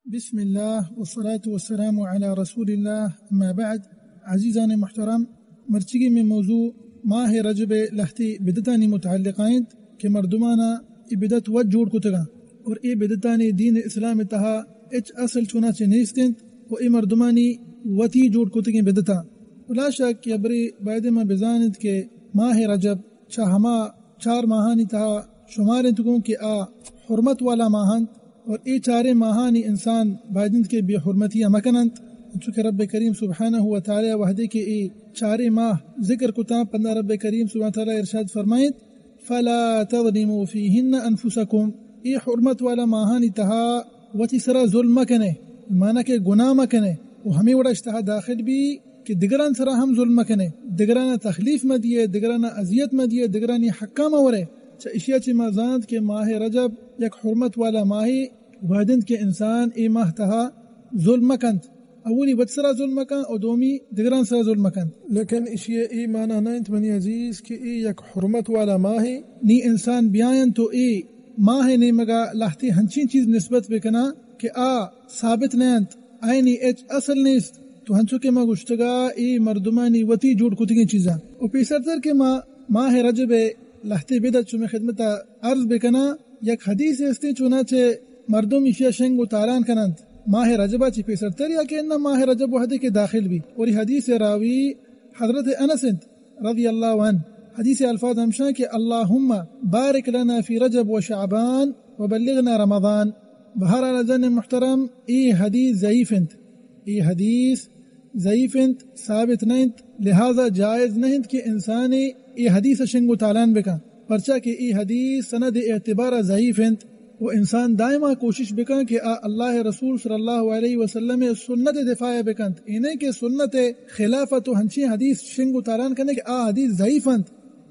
بسم اللہ والصلاة والسلام علی رسول اللہ، اما بعد۔ عزیزان محترم، مرچیگی میں موضوع ماہ رجب لہتے بدعتانی متعلقہ انت کہ مردمانا اے بدعت وت جوڑ کتگاں اور اے بدعتانی دین اسلام تہا ہچ اصل چوناچہ نیست انت و اے مردمانی وتی جوڑ کتگیں بدعتاں۔ و لا شک کہ ابرے باید ما بزان انت کہ ماہ رجب چہ ہما چار ماہانی تہا شمار انت گوں کہ آ حرمت والا ماہ انت اور اے چاریں ماہانی انسان باید انت کہ بے حرمتی مکننت۔ چونکہ رب کریم سبحانہ و تعالی وہدے کہ اے چاریں ماہ ذکر کتاں، پدا رب کریم سبحانہ و تعالی ارشاد فرمائیت، فلا تظلموا فیہن انفسکم، اے حرمت والا ماہانی تہا وتی سرا ظلم مکنے، معنی کہ گناہ مکنے، و ہمیں وڑا اشتہا داخل بی کہ دگران سرا ہم ظلم مکنے، دگرانا تخلیف مدیے، دگرانا اذیت مدیے، دگرانی حقا مورے۔ چہ اشیا چہ ما زانت کہ ماہ رجب یک حرمت والا ماہی، وہدند کہ انسان اے ماہ تہا ظلم مکنت۔ اولی وت سرا ظلم مکن و دومی دگران سرا ظلم مکنت۔ لیکن اشی اے معنی نہ انت منی عزیز کہ اے یک حرمت والا ماہے۔ نی انسان بیاینت و اے ماہ نیمگا لہتے ہنچین چیز نسبت بکناں کہ آ ثابت نہ انت، آیانی ہچ اصل نیست۔ تو ہنچو کہ ما گوشتگا اے مردمانی وتی جوڑ کتگیں چیزاں۔ و پیسرتر کہ ما ماہ رجب لہتے بدعت شمے خدمتا عرض بکناں، یک حدیث استیں چوناچہ مردم ایشیا شنگ و تالان کننت۔ ماہ رجبا چہ پیسرتر یا کہ انہ ماہ رجب وہدے کہ داخل بی۔ اور ای حدیث راوی حضرت انس انت رضی اللہ عنہ۔ حدیث الفاظ ہمشاں کہ اللہم بارک لنا فی رجب و شعبان و بلغنا رمضان۔ بہرحال عزیزان محترم، ای حدیث ضعیف انت۔ ای حدیث ضعیف انت، ثابت نہ انت، لہذا جائز نہ انت کہ انسانے ای حدیث شنگ و تالان بکن، پرچا کہ ای حدیث سند اعتبار ضعیف انت۔ و انسان دائما کوشش بکن کہ آ اللہ رسول صلی اللہ علیہ وسلم سنت دفاع بکنت، اینہ کہ سنت خلافت و ہنچین حدیث شنگ و تالان کنے کہ آ حدیث ضعیف انت۔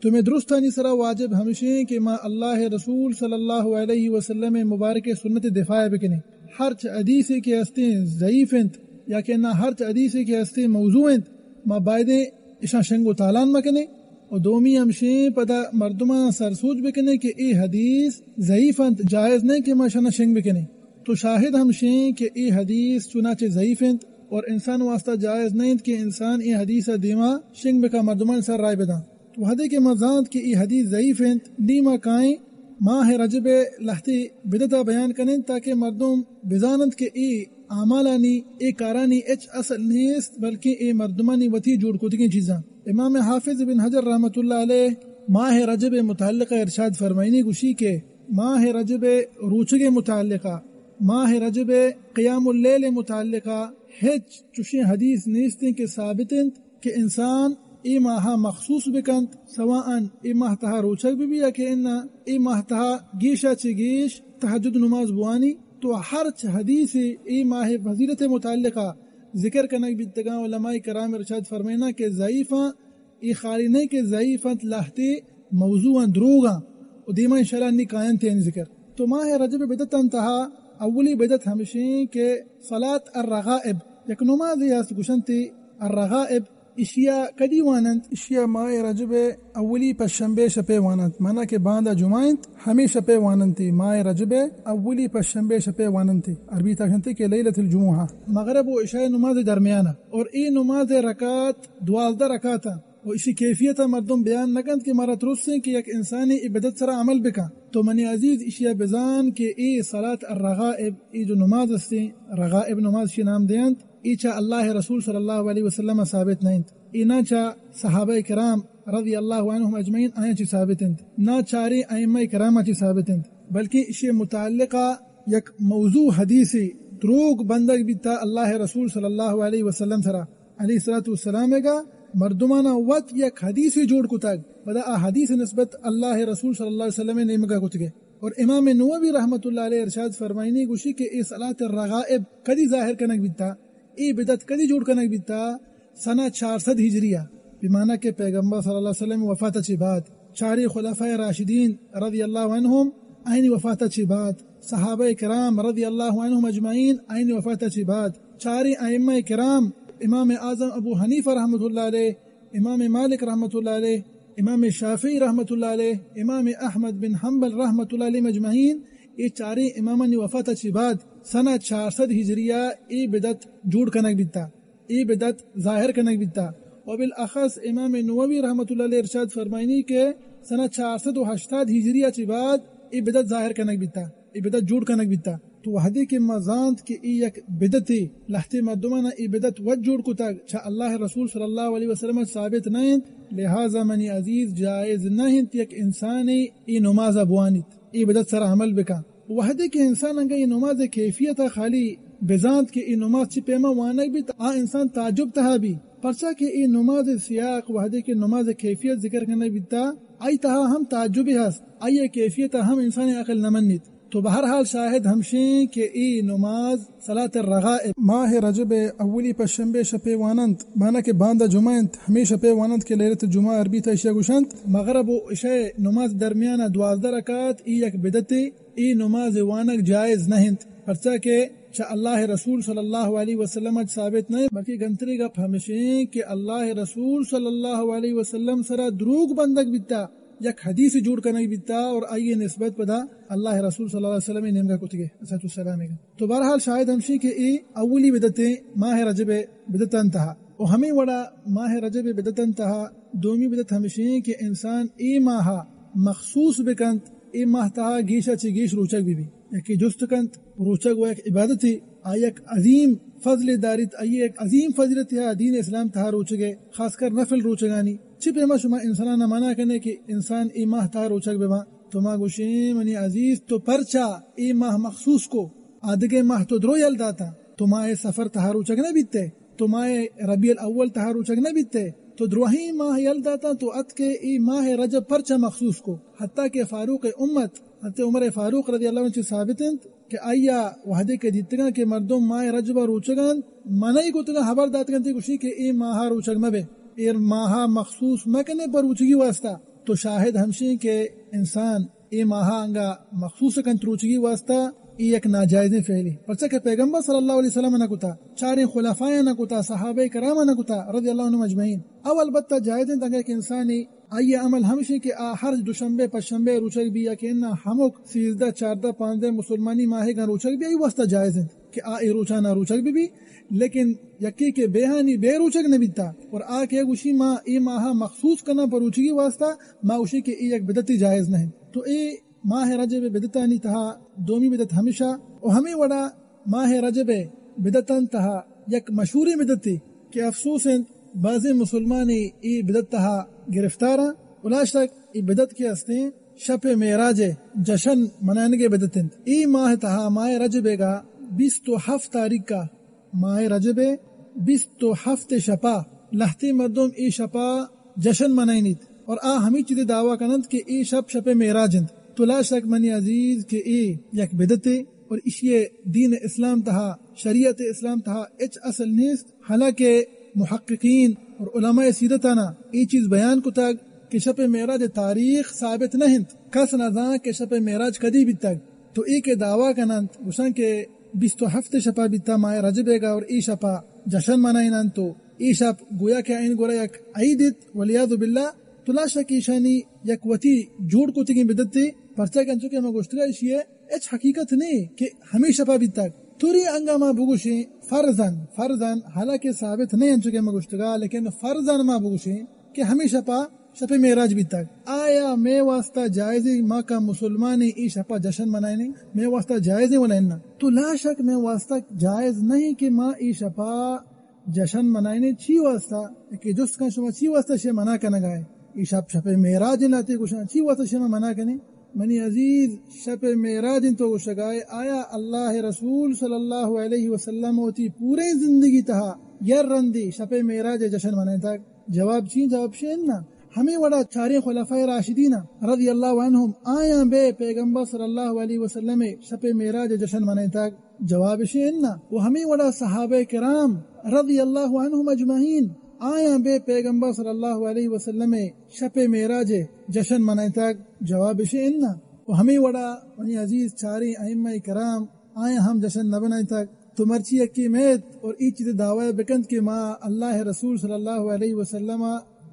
تو میں درستانی سرا واجب ہمشیں کہ ما اللہ رسول صلی اللہ علیہ وسلم مبارک سنت دفاع بکنیں۔ ہرچ حدیثے کہ ہستیں ضعیف انت یا کہ نہ ہرچ حدیثے کہ ہستیں موضوع انت، ما بایدیں اشاں شنگ و تالان مکنیں۔ و دومی ہمشیں پدا مردماں سرسوج بکنیں کہ اے حدیث ضعیف انت، جائز نہیں کہ ما اشاں شنگ بکنیں۔ تو شاہد ہمشیں کہ اے حدیث چوناچہ ضعیف انت اور انسان واسطہ جائز نہیں انت کہ انسان اے حدیث دیما شنگ بکا مردمان سر رائے بداں۔ تو ہدے کہ ما زانت کہ اے حدیث ضعیف انت، نی ما کائیں ماہ رجب لہتے بدعتا بیان کنیں تاکہ مردم بزاننت کہ اے اعمالانی، اے کارانی ہچ اصل نیست، بلکہ اے مردمانی وتی جوڑ کتگیں چیزاں۔ امام حافظ ابن حجر رحمۃ اللہ علیہ ماہ رجب متعلقہ ارشاد فرمائنی گوشی کہ ماہ رجب روچگ متعلقہ، ماہ رجب قیام اللیل متعلقہ ہچ چشیں حدیث نیستیں کہ ثابت انت کہ انسان اے ماہ مخصوص بکنت، سواء اے ماہ تہا روچگ بہ بی یا کہ اناں اے ماہ تہا گیشا چہ گیش تہجد نماز بوانی۔ تو ہرچ حدیث اے ماہ فضیلت متعلقہ ذکر کنگ بیتگاں، علماء کرام ارشاد فرمائنا کہ ضعیفاں، اے خالی نہیں کہ ضعیف انت، لہتے موضوع انت، دروگ انت و دیما انشاءاللہ نی کاینت این ذکر۔ تو ماہ رجب بدعتاں تہا اولی بدعت ہمشیں کہ صلاۃ الرغائب، یک نمازے ہست گوشنت الرغائب، اشیا کدی واننت؟ اشیا ماہ رجب اولی پشنبے شپے واننت، مانا کہ باندا جمعہ انت، ہمے شپے واننت، ماہ رجب اولی پشنبے شپے واننت، عربی تہا گوشنت کہ لیلۃ الجمعہ۔ مغرب و عشاء نماز درمیانہ، اور اے نماز رکعت دوازدہ رکعت انت۔ و اشی کیفیت مردم بیان نہ کنت کہ مارا ترسیں کہ یک انسانے اے بدعت سرا عمل بکن۔ تو منی عزیز اشیا بزان کہ اے صلاۃ الرغائب، اے جو نماز استیں، رغائب نماز اشی نام دینت، اے چہ اللہ رسول صلی اللہ علیہ وسلم ثابت نہ انت۔ اے نہ چہ صحابہ کرام رضی اللہ عنہم اجمعین آیاں چی ثابت انت، نہ چاریں ائمہ کرام چی ثابت انت، بلکہ اشی متعلقہ یک موضوع حدیثے دروگ بندگ بیتا اللہ رسول صلی اللہ علیہ وسلم سرا۔ علیہ الصلوۃ والسلام گا مردمانا وت یک حدیثے جوڑ کتگ، پدا آ حدیث نسبت اللہ رسول صلی اللہ علیہ وسلم نیمگا کتگے۔ اور امام نووی رحمۃ اللہ علیہ ارشاد فرمائنی گوشی کہ اے صلاۃ الرغائب کدی ظاہر کنگ بیتا، اے بدعت کدی جوڑ کنگ بیتا؟ سنہ چار سد ہجریہ، بمعنی کہ پیغمبر صلی اللہ علیہ وسلم وفات چی بعد، چاری خلفاء راشدین رضی اللہ عنہم آئینی وفات چی بعد، صحابہ کرام رضی اللہ عنہم اجمعین آئینی وفات چی بعد، چاری ائمہ کرام، امام اعظم ابو حنیفہ رحمۃ اللہ علیہ، امام مالک رحمۃ اللہ علیہ، امام شافعی رحمۃ اللہ علیہ، امام احمد بن حنبل رحمۃ اللہ علیہ اجمعین، اے چاریں امامانی وفات چی بعد سنہ چار سد ہجری ءَ اے بدعت جوڑ کنگ بیتا، اے بدعت ظاہر کنگ بیتا۔ و بالاخص امام نووی رحمت اللہ علیہ ارشاد فرمائنی کہ سنہ چار سد و ہشتاد ہجری ءَ چہ بعد اے بدعت ظاہر کنگ بیتا، اے بدعت جوڑ کنگ بیتا۔ تو وہدے کہ ما زانت کہ اے یک بدعتے، لہتے مردمانا اے بدعت وت جوڑ کتگ، چہ اللہ رسول صلی اللہ علیہ وسلم ثابت نہ انت، لہذا منی عزیز جائز نہ انت یک انسانے اے نماز بوانیت، اے بدعت سرا عمل بکن۔ وہدے کہ انسان انگا اے نماز کیفیت خالی بزانت کہ اے نماز چی پیما وانگ بیت، آ انسان تعجب تہا بی، پرچا کہ اے نماز سیاق وہدے کہ نماز کیفیت ذکر کنگ بیتا، آئی تہا ہم تعجبے ہست، آئی کیفیت ہم انسان عقل نہ منیت۔ تو بہرحال شاہد ہمشیں کہ اے نماز صلاۃ الرغائب ماہ رجب اولی پشنبے شپے واننت، مانا کہ باندا جمعہ انت، ہمے شپے واننت کہ لیلۃ الجمعہ عربی تہا اشیا گوشنت۔ مغرب و عشاء نماز درمیان دوازدہ رکعت اے یک بدعتے، اے نماز وانگ جائز نہ انت، پرچا کہ چہ اللہ رسول صلی اللہ علیہ وسلم ءَ ثابت نہ انت، بلکہ گنتری گپ ہمشیں کہ اللہ رسول صلی اللہ علیہ وسلم سرا دروگ بندگ بیتا، یک حدیث جوڑ کنگ بیتا اور آئی نسبت پدا اللہ رسول صلی اللہ علیہ وسلم نیمگا کتگے، الصلاۃ والسلام۔ تو بہرحال شاہد ہمشی کہ اے اولی بدعت ماہ رجب بدعتان تہا، و ہمیں وڑا ماہ رجب بدعتان تہا دومی بدعت ہمشیں کہ انسان اے ماہ مخصوص بکنت، اے ماہ تہا گیشا چہ گیش روچگ بہ بی، یکے جست کنت، روچگ و یک عبادتے، آ یک عظیم فضلے داریت، آئی یک عظیم فضیلتے آ دین اسلام تہا روچگ ءِ، خاص کر نفل روچگانی۔ چی پیما شما انسانانا منع کنے کہ انسان اے ماہ تہا روچگ بباں؟ تو ما گوشیں منی عزیز، تو پرچا اے ماہ مخصوص کو؟ آدگہ ماہ تو درو یل داتا، تو ماہ صفر تہا روچگ نہ بیتے، تو ماہ ربیع الاول تہا روچگ نہ بیتے، تو دروہیں ماہ یل داتا، تو اتکے اے ماہ رجب پرچا مخصوص کو؟ حتیٰ کہ فاروق امت حضرت عمر فاروق رضی اللہ عنہ چہ ثابت انت کہ آئیا وہدے کہ دیتگاں کہ مردم ماہ رجب روچگاں، منعی کتگاں، حبر داتگاں تی گوشی کہ اے ماہ روچگ مبے، اے ماہ مخصوص مکنے پر روچگی واسطہ۔ تو شاہد ہمشیں کہ انسان اے ماہ انگا مخصوص کنت روچگی واسطہ، اے یک ناجائزیں فعلے، پرچا کہ پیغمبر صلی اللہ علیہ وسلم نہ کتا، چاریں خلفاء نہ کتا، صحابہ کرام نہ کتا رضی اللہ عنہم اجمعین۔ او البتہ جائز انت اگہ یک انسانے آئی عمل ہمشیں کہ آ ہر دوشنبے پشنبے روچگ بی یا کہ اناں ہمک سیزدہ، چاردہ، پانزدہ مسلمانی ماہگاں روچگ بی، آئی واسطہ جائز انت کہ آ اے روچانا روچگ بہ بی، لیکن یکے کہ بے ہانی بے روچگ نہ بیتا اور آ کہ گوشی ما اے ماہ مخصوص کناں پر روچگی واسطہ، ما گوشی کہ اے یک بدعتے، جائز نہ انت۔ تو اے ماہ رجب بدعتانی تہا دومی بدعت ہمشا و ہمیں وڑا ماہ رجب بدعتان تہا یک مشہوریں بدعتے کہ افسوس انت بازیں مسلمانے اے بدعت تہا گرفتاراں۔ و لا شک اے بدعت کہ استیں شپ معراج جشن منائنگے بدعت انت۔ اے ماہ تہا ماہ رجب گا بیست و ہفت تاریخ کا ماہ رجب بیست و ہفت شپا لہتے مردم اے شپا جشن منائینیت اور آ ہمے چیزے دعویٰ کننت کہ اے شپ شپ معراج انت۔ تو لا شک منی عزیز کہ اے یک بدعتے اور اشی دین اسلام تہا، شریعت اسلام تہا ہچ اصل نیست، حالانکہ محققین اور علماء سیرتانا اے چیز بیان کتگ کہ شپ معراج تاریخ ثابت نہ انت، کس نہ زان کہ شپ معراج کدی بیتگ۔ تو اے کہ دعویٰ کننت، گوشن کہ بیست و ہفت شپا بیتا ماہ رجب گا اور اے شپا جشن منائیننت تو اے شپ گویا کہ آئین گورا یک عید ات، والعیاذ باللہ۔ تو لا شک ایشانی یک وتی جوڑ کتگیں بدعتے، پرچا کہ انچو کہ ما گوشتگا اشی ہچ حقیقت نے کہ ہمے شپا بیتگ۔ توری انگا ما بگوشیں فرضاً، فرضاً، حالانکہ ثابت نے انچو کہ ما گوشتگا، لیکن فرضاً ما بگوشیں کہ ہمے شپا شپ معراج بیتگ۔ آیا مئے واسطہ جائزیں ما کا مسلمانیں اے شپا جشن منائینیں؟ مئے واسطہ جائزیں ولا اناں؟ تو لا شک مئے واسطہ جائز نہیں کہ ما اے شپا جشن منائینیں۔ چی واسطہ؟ کہ جست کن شما چی واسطہ شے منع کنگائے؟ اے شپ شپ معراج انت، تے گوشاں چی واسطہ شما منع کنیں؟ منی عزیز، شپ معراج انت تو گوشگائے، آیا اللہ رسول صلی اللہ علیہ وسلم وتی پوریں زندگی تہا یر رندی شپ معراج جشن منائینتگ؟ جواب چی؟ جواب شے اناں۔ ہمیں وڑا چاریں خلفائے راشدین رضی اللہ عنہم، آیاں بے پیغمبر صلی اللہ علیہ وسلم شپ معراج جشن منائینتگ؟ جواب شے اناں۔ و ہمیں وڑا صحابہ کرام رضی اللہ عنہم اجمعین، آیاں بے پیغمبر صلی اللہ علیہ وسلم شپ معراج جشن منائینتگ؟ جواب شے اناں۔ و ہمیں وڑا منی عزیز چاریں ائمہ کرام، آیاں ہم جشن نہ بنائینتگ۔ تو مرچی یکے میت اور اے چیز دعوی بکنت کہ ما اللہ رسول صلی اللہ علیہ وسلم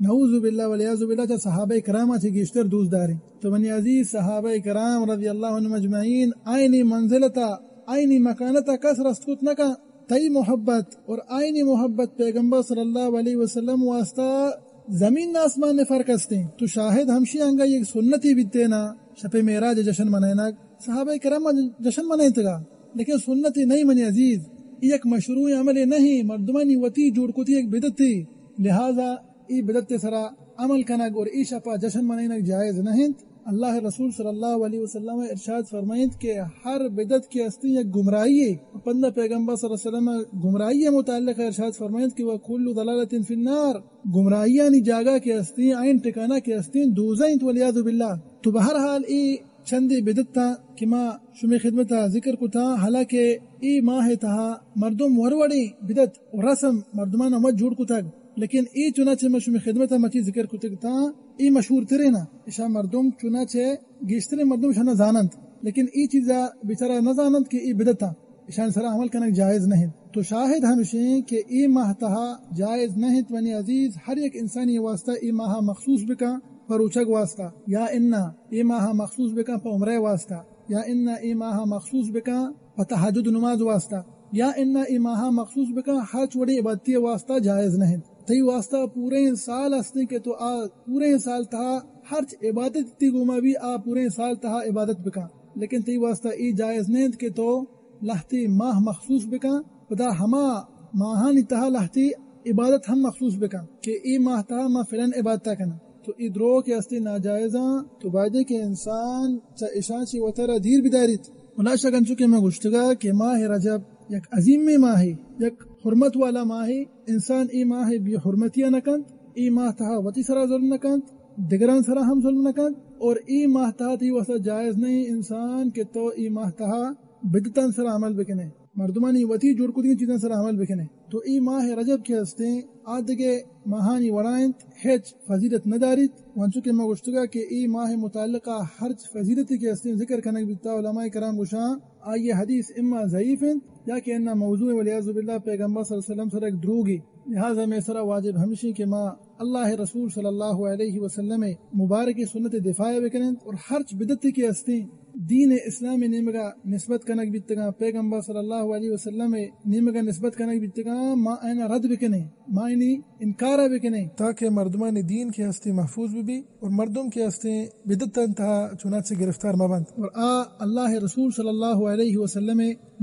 نعوذ باللہ والعیاذ باللہ چہ صحابہ کرام چہ گیشتر دوست داریں۔ تو منی عزیز، صحابہ کرام رضی اللہ عنہم اجمعین آئینی منزلتا آئینی مکانتا کس رست کت نہ کن۔ تئی محبت اور آئینی محبت پیغمبر صلی اللہ علیہ وسلم واسطہ زمین آسمان نے فرق استیں۔ تو شاہد ہمشی انگا یک سنتی بیتینا شپ معراج جشن منائنگ۔ صحابہ کرام جشن منائنتگا، لیکن سنتی نہیں منی عزیز۔ یک مشروع عملے نہیں، مردمانی وتی جوڑ کتی یک بدتی۔ لہذا ای بدت سرا عمل کنگ اور ای شپا جشن منائنگ جائز نہ انت۔ اللہ رسول صلی اللہ علیہ وسلم ارشاد فرمائنت کہ ہر بدعت کہ استیں یک گمراہی ہے۔ پندہ پیغمبر صلی اللہ علیہ وسلم گمراہی متعلق ارشاد فرمائنت کہ وکل ضلالۃ فی النار، گمراہیانی جاگہ کہ استیں، آئین ٹھکانہ کہ استیں، دوزہ انت والعیاذ باللہ۔ تو بہرحال ای چندے بدعتاں کہ ما شمے خدمتا ذکر کتا، حالانکہ ای ماہ تہا مردم وروڑیں بدعت و رسم مردمان مت جوڑ کتگ، لیکن ای چنانچہ ما شمے خدمتا مچی ذکر کتگ تا، ای مشہور ترین اشا مردم چنانچہ گیشتریں مردم اشانا زاننت، لیکن ای چیزا بیچارہ نہ زاننت کہ ای بدعتاں، اشان سرا عمل کنگ جائز نہ انت۔ تو شاہد ہمشیں کہ ای ماہ تہا جائز نہ انت منی عزیز، ہر یک انسانی واسطہ ای ماہ مخصوص بکن، پہ روچگ واسطہ، یا انا ای ماہ مخصوص بکن پہ عمرہ واسطہ، یا انا ای ماہ مخصوص بکن پہ تہجد نماز واسطہ، یا انا ای ماہ مخصوص بکن ہرچ وڑیں عبادتی واسطہ جائز نہ انت۔ تئی واسطہ پوریں سال استیں کہ تو آ پوریں سال تہا ہرچ عبادت تی گوما بھی آ پوریں سال تہا عبادت بکن، لیکن تئی واسطہ ای جائز نہ انت کہ تو لہتے ماہ مخصوص بکن، پدا ہما ماہانی تہا لہتے عبادت ہم مخصوص بکن کہ ای ماہ تہا ما فلان عبادتا کناں۔ تو ای دروہ کہ استیں ناجائزاں، تو بایدے کہ انسان چہ اشاں چی وترا دیر بداریت۔ خلاصہ انچو کہ من گوشتگا کہ ماہ رجب یک عظیمیں ماہے، یک حرمت والا ماہے، انسان ای ماہ بے حرمتیا نہ کنت، ای ماہ تہا وتی سرا ظلم نہ کنت، دگران سرا ہم ظلم نہ کنت، اور ای ماہ تہا تئی واسطہ جائز نہیں انسان کہ تو ای ماہ تہا بدعتان سرا عمل بکنے، مردمانی وتی جوڑ کتگیں چیزان سرا عمل بکنے۔ تو ای ماہ رجب کہ استیں، آ دگہ ماہانی وڑا انت، ہچ فضیلت نداریت۔ وانچو کہ ما گوشتگا کہ ای ماہ متعلقہ ہرچ فضیلتی کہ استیں ذکر کنگ بیتا، علماء کرام گوشاں آئی حدیث اما ضعیف انت یا کہ انا موضوع والعیاذ باللہ پیغمبر صلی اللہ علیہ وسلم سرا یک دروگے۔ لہذا مئے سرا واجب ہمشی کہ ما اللہ رسول صلی اللہ علیہ وسلم مبارک سنت دفاع بکنیں اور ہرچ بدعتی کہ استیں دین اسلام نیمگا نسبت کنگ بیتگاں، پیغمبر صلی اللہ علیہ وسلم نیمگا نسبت کنگ بیتگاں، ما اینا رد بکنیں، ما اینی انکارا بکنیں، تاکہ مردمانی دین کہ استیں محفوظ ببی اور مردم کہ استیں بدعتان تہا چنانچہ گرفتار مبنت۔ اور آ اللہ رسول صلی اللہ علیہ وسلم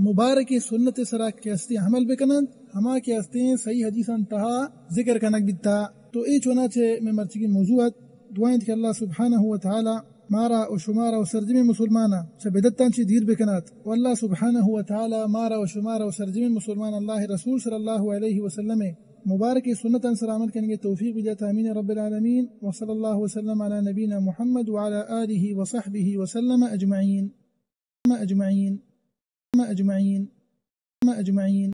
مبارک سنت سرا کہ استیں عمل بکننت، ہما کہ استیں صحیح حدیثان تہا ذکر کنگ بیتا۔ تو اے چوناچہ مئے مرچگی موضوع ات۔ دعا انت کہ اللہ سبحانہ و تعالی مارا و شمارا و سرجمیں مسلماناں چہ بدعتاں چہ دیر بکنات و اللہ سبحانہ و تعالی مارا و شمارا و سرجمیں مسلمان اللہ رسول صلی اللہ علیہ وسلم مبارک سنتاں سر عمل کنگے توفیق بدیات۔ آمین رب العالمین۔ وصلی اللہ وسلم علی نبینا محمد وعلی آلہ وصحبہ وسلم اجمعین۔ اجمعین۔ اجمعین۔ اجمعین۔